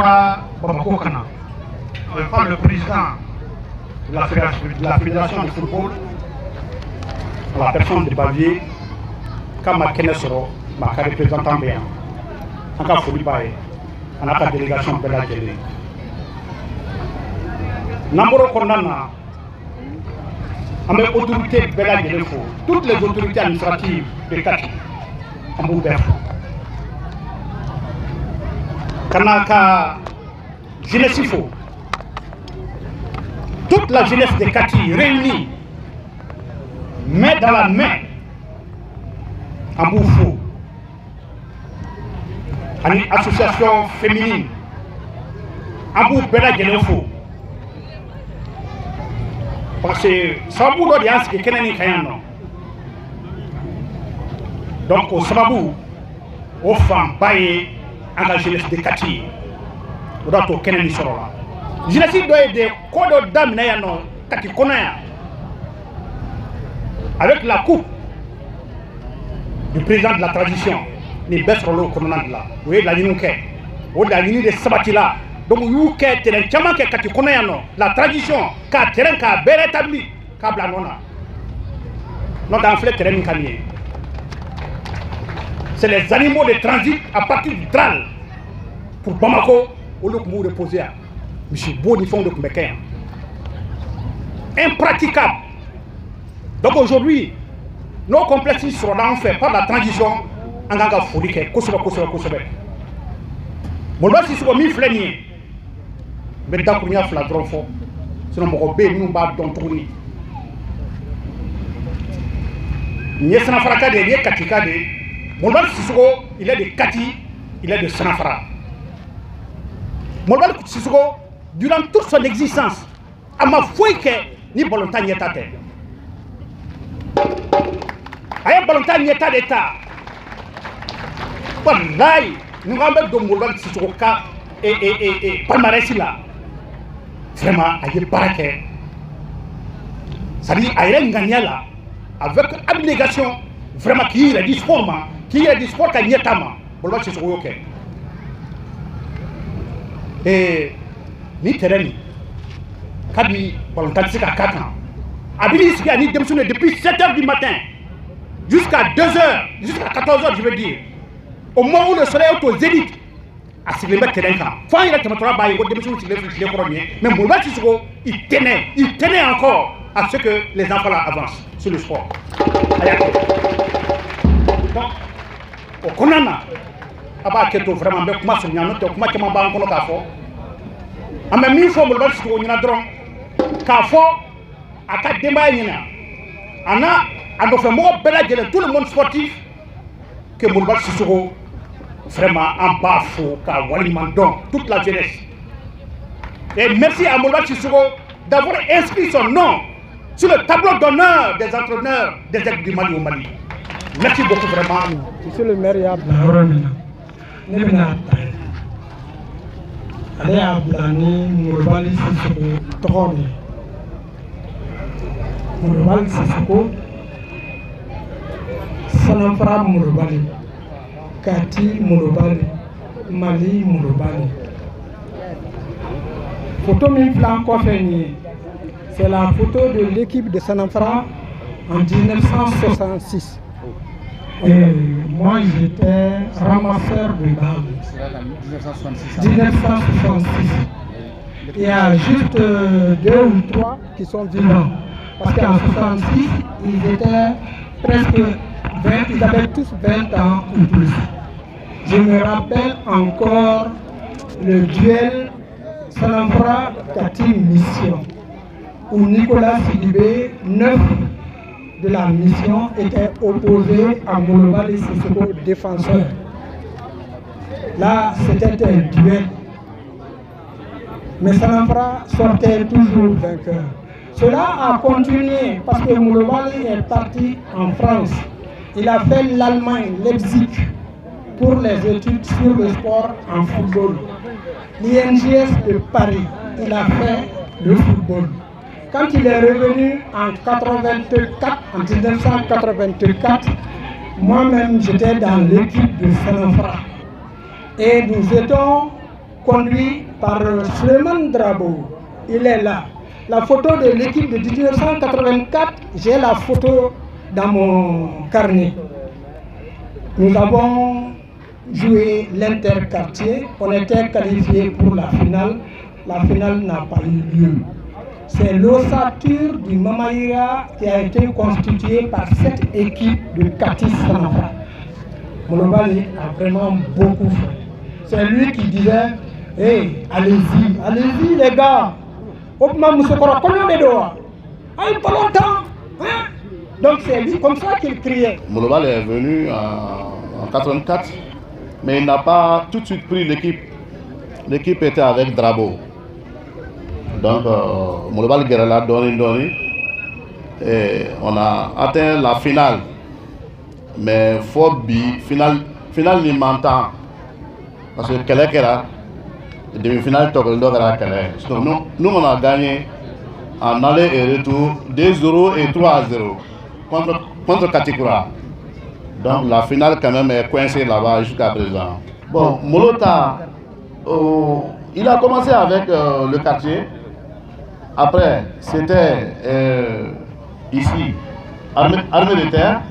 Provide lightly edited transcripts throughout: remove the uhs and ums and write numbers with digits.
Bɔra Bamako ka na par le président de la fédération de football, à la personne de Bavier, k'a ma kɛnɛ sɔrɔ, mais a ka représentant bɛ yan, an ka foli b'a ye, a n'a ka délégation bɛɛ lajɛlen. N'an bɔra o kɔnɔna na, an bɛ autorité bɛɛ lajɛlen fo, toutes les autorités administratives de Kati, an b'u bɛɛ fo. Ka na ka jeunesse fo, toute la jeunesse de Kati réunie, main dans la main, an b'u fo, ani association féminine, an b'u bɛɛ lajɛlen fo, parce que sababu dɔ de y'an sigi kɛnɛ nin kan yan nɔ. Donc o sababu o fanba ye an ka jeunesse de Kati ye. O de y'a to kɛnɛ nin sɔrɔla. Jeunesse dɔ ye de ko dɔ daminɛ yan nɔ Kati kɔnɔ yan, avec la coupe du président de la transition. Nin bɛɛ sɔrɔla o kɔnɔna de la. O ye laɲiniw kɛ, o laɲini de sabatila. Donc u y'u kɛ terrain caman kɛ Kati kɔnɔ yan nɔ, la transition k'a terrain k'a bɛɛ rétabli, k'a bila nɔ na. N'o tɛ, an filɛ terrain min kan nin ye, c'est les animaux de transit à partir du Dral pour Bamako, olu tun b'u reposer yan. Misibo ni fɛnw de tun bɛ kɛ yan, impraticable. Donc aujourd'hui, n'o complexe sɔrɔla an fɛ par la transition, an kan ka foli kɛ kosɛbɛ, kosɛbɛ, kosɛbɛ. Moriba Sisoko min filɛ nin ye, n bɛ dakurunya fila dɔrɔn fɔ, sinon mɔgɔ bɛ yen minnu b'a dɔn tuguni. Nin ye Sanafaraka de ye, nin ye Katika de ye. Moriba Sisoko, il est de Kati, il est de Sanafara. Moriba Sisoko, durant toute son existence, a ma foyi kɛ ni balontan ɲɛta tɛ. A ye balontan ɲɛta de ta. Walayi, ni ko an bɛ don Moriba Sisoko ka palmarès la, vraiment a ye baara kɛ, c'est à dire a yɛrɛ ŋaniya la, avec abnégation, vraiment k'i yɛrɛ di sport ma, k'i yɛrɛ di sport ka ɲɛta ma. Moriba Sisoko y'o kɛ. Ni terrain nin kabi balontan tɛ se ka k'a kan, a bɛ n'i sigi ani denmisɛnninw depuis 7 heures du matin jusqu'à 2 heures, jusqu'à 14 heures, je veux dire, au moment où le soleil est au zénith, a sigilen bɛ terrain kan, fo an yɛrɛ tɛmɛtɔla b'a ye ko denmisɛnninw sigilen filɛ tile kɔrɔ nin ye. Mais Moriba Sisoko, il tenait, il tenait encore à ce que les enfants là avancent sur le sport. A y'a kɛ. Donc o kɔnɔna na, a b'a kɛ to, vraiment n bɛ kuma surunya, n'o tɛ kuma caman b'an kɔnɔ k'a fɔ. An bɛ min fɔ Moriba Sisoko ɲɛna dɔrɔn, k'a fɔ a ka denbaya ɲɛna, a n'a a nɔfɛmɔgɔ bɛɛ lajɛlen, tout le monde sportif, que Moriba Sisoko, vraiment an b'a fo k'a waleɲuman dɔn, toute la jeunesse. Et merci à Moriba Sisoko d'avoir inscrit son nom sur le tableau d'honneur des entraîneurs des Aigles du Mali au Mali. Merci beaucoup vraiment. Monsieur le maire y'a bila yɔrɔ min na, ne bɛna ta yen. Ale y'a bila ni Molobali Sisoko tɔgɔ de ye. Molobali Sisoko, Sanafara Molobali, Kati Molobali, Mali Molobali. Photo min filɛ an kɔfɛ nin ye, c'est la photo de l'équipe de Sanafara en 1966. Et moi, j'étais ramasseur de balles. 1966. 1966. Il y a juste deux ou trois qui sont vivants. Parce qu'en 66, ils étaient presque 20, ils avaient tous 20 ans ou plus. Je me rappelle encore le duel Sanafra Kati Mission, où Nicolas Sidibé, neuf de la mission, était opposé à Molobali Sissoko, défenseur. Là, c'était un duel. Mais Sanafra sortait toujours vainqueur. Cela a continué parce que Molobali est parti en France. Il a fait l'Allemagne, Leipzig, pour les études sur le sport en football. L'INGS de Paris, il a fait le football. Quand il est revenu en 84, en 1984, moi-même j'étais dans l'équipe de Sanafra. Et nous étions conduit par Suleiman Drabo. Il est là. La photo de l'équipe de 1984, j'ai la photo dans mon carnet. Nous avons joué l'interquartier, on était qualifié pour la finale. La finale n'a pas eu lieu. C'est l'ossature du Mamahira qui a été constituée par cette équipe de Kati Sanafara. Molobali a vraiment beaucoup fait. C'est lui qui disait: hey, allez-y, allez-y les gars. Donc c'est lui comme ça qu'il criait. Molobali est venu en 1984, mais il n'a pas tout de suite pris l'équipe. L'équipe était avec Drabo. Donc Molobali Guerrela Doni, et on a atteint la finale. Mais Fobi, finale ni m'entend. Parce que Kelekera, demi-finale, donc nous, on a gagné en aller et retour 2-0 et 3-0 contre Katikura. Donc la finale quand même est coincée là-bas jusqu'à présent. Bon, Molota, il a commencé avec le quartier. Après, c'était ici, armée de terre,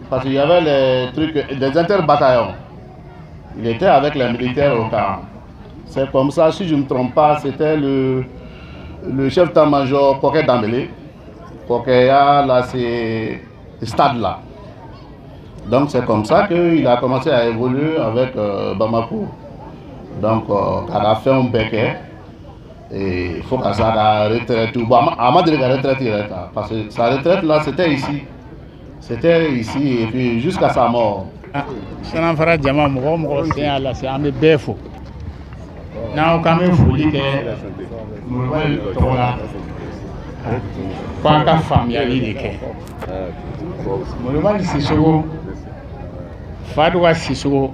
parce qu'il y avait les trucs, des interbataillons. Il était avec les militaires au camp. C'est comme ça, si je ne me trompe pas, c'était le chef d'état-major Koké Dambélé. Koké, là, c'est le stade là. Donc c'est comme ça qu'il a commencé à évoluer avec Bamako. Donc, à la fin, on béquait. Et il faut que ça retraite. Bon, à ma retraite, parce que sa retraite là, c'était ici. C'était ici, et puis jusqu'à sa mort. Sanafara jama mɔgɔ mɔgɔ sen y'a lase an bɛ bɛɛ fo n'aw k'an bɛ foli kɛ Molobali tɔgɔ la fo an ka faamuyali de kɛ. Molobali Sisoko, Faduga Sisoko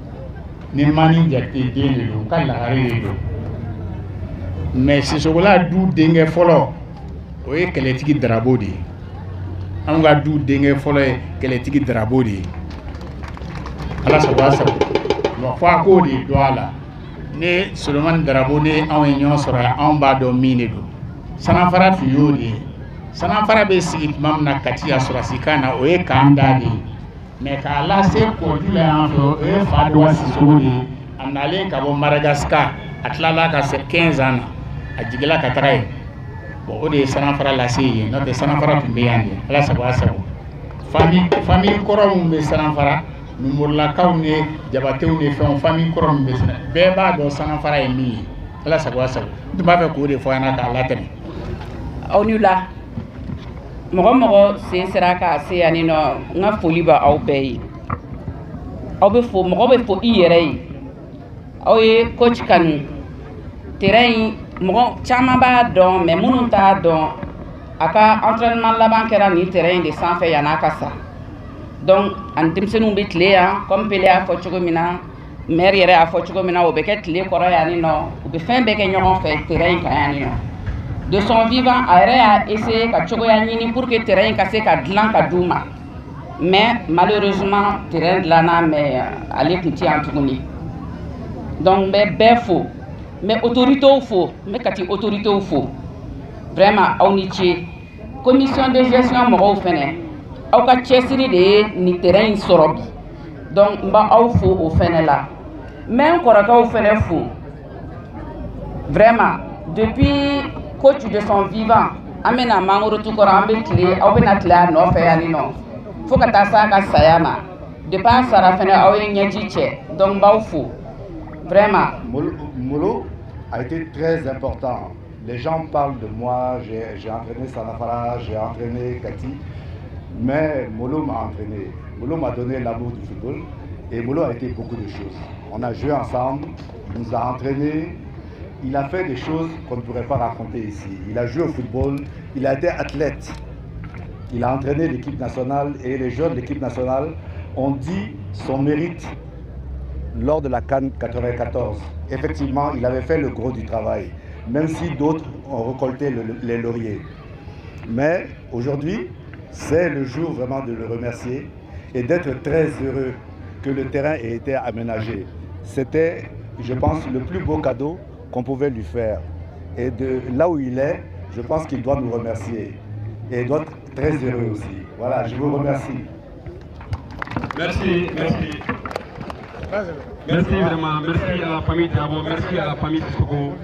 ni Mani Jakite den de don, u ka lagare de don. Mais Sisokola du denkɛ fɔlɔ o ye kɛlɛtigi Darabo de ye. Anw ka du denkɛ fɔlɔ ye kɛlɛtigi Darabo de ye. Ala sago a sago. Fo a k'o de dɔn a la. Ne Solomani Darabo ni anw ye ɲɔgɔn sɔrɔ yan, anw b'a dɔn min de don. Sanafara tun y'o de ye. Sanafara bɛ sigi tuma min na Kati yan sɔrɔsikan na, o ye k'an da de ye. Mais k'a lase Kɔju la yan fɛ, o ye Faduga Sisoko de ye. A nalen ka bɔ Madagascar, a tilala ka se 15 ans na, a jigila ka taga yen. Bon, o de ye Sanafara lase yen, n'o tɛ Sanafara tun bɛ yan de. Ala sago a sago. Famille kɔrɔ min bɛ Sanafara, Numurulakaw ni Jabatew ni fɛnw, famille kɔrɔ min bɛ Sanafara, bɛɛ b'a dɔn Sanafara ye min ye. Ala sago a sago. N tun b'a fɛ k'o de fɔ an ɲɛna k'a latɛmɛ. Aw ni wula. Mɔgɔ mɔgɔ sen sera k'a se yan nɔ, n ka foli bɛ aw bɛɛ ye. Aw bɛ fo, mɔgɔ bɛ fo i yɛrɛ ye. Aw ye coach kanu. Terrain in mɔgɔ caman b'a dɔn, mais minnu t'a dɔn, a ka entraînement laban kɛra nin terrain in de sanfɛ yann'a ka sa. Donc ani denmisɛnninw bɛ tile yan, comme Pele y'a fɔ cogo min na, maire yɛrɛ y'a fɔ cogo min na, o bɛ kɛ tile kɔrɔ yan nɔ, u bɛ fɛn bɛɛ kɛ ɲɔgɔn fɛ terrain in kan yan nɔ. De son vivant, a yɛrɛ y'a essayé ka cogoya ɲini pour que terrain in ka se ka dilan ka d'u ma. Mais malheureusement, terrain dilanna, mais ale tun tɛ yan tuguni. Donc n bɛ bɛɛ fo, n bɛ autorités fo, n bɛ Kati autorités fo. Vraiment aw ni ce. Commission de gestion mɔgɔw fɛnɛ, aw ka cɛsiri de ye nin terrain in sɔrɔ bi. Donc n b'aw fo o fɛnɛ la. N bɛ n kɔrɔkɛw fɛnɛ fo. Vraiment, depuis coach de son vivant, an bɛna mangorotu kɔrɔ, an bɛ tile, aw bɛna tile a nɔfɛ yan nɔ fo ka taa s'a ka saya ma. Depuis a sara fɛnɛ, aw ye ɲɛji cɛ. Donc n b'aw fo. Vraiment. Molo a été très important. Les gens parlent de moi, j'ai entraîné Sanafara, j'ai entraîné Kati, mais Molo m'a entraîné. Molo m'a donné l'amour du football et Molo a été beaucoup de choses. On a joué ensemble, il nous a entraînés, il a fait des choses qu'on ne pourrait pas raconter ici. Il a joué au football, il a été athlète. Il a entraîné l'équipe nationale et les joueurs de l'équipe nationale ont dit son mérite lors de la CAN 94. Effectivement, il avait fait le gros du travail, même si d'autres ont récolté les lauriers. Mais aujourd'hui, c'est le jour vraiment de le remercier et d'être très heureux que le terrain ait été aménagé. C'était, je pense, le plus beau cadeau qu'on pouvait lui faire. Et de là où il est, je pense qu'il doit nous remercier. Et il doit être très heureux aussi. Voilà, je vous remercie. Merci, merci. Merci vraiment, merci à la famille Drabo, merci à la famille Sissoko.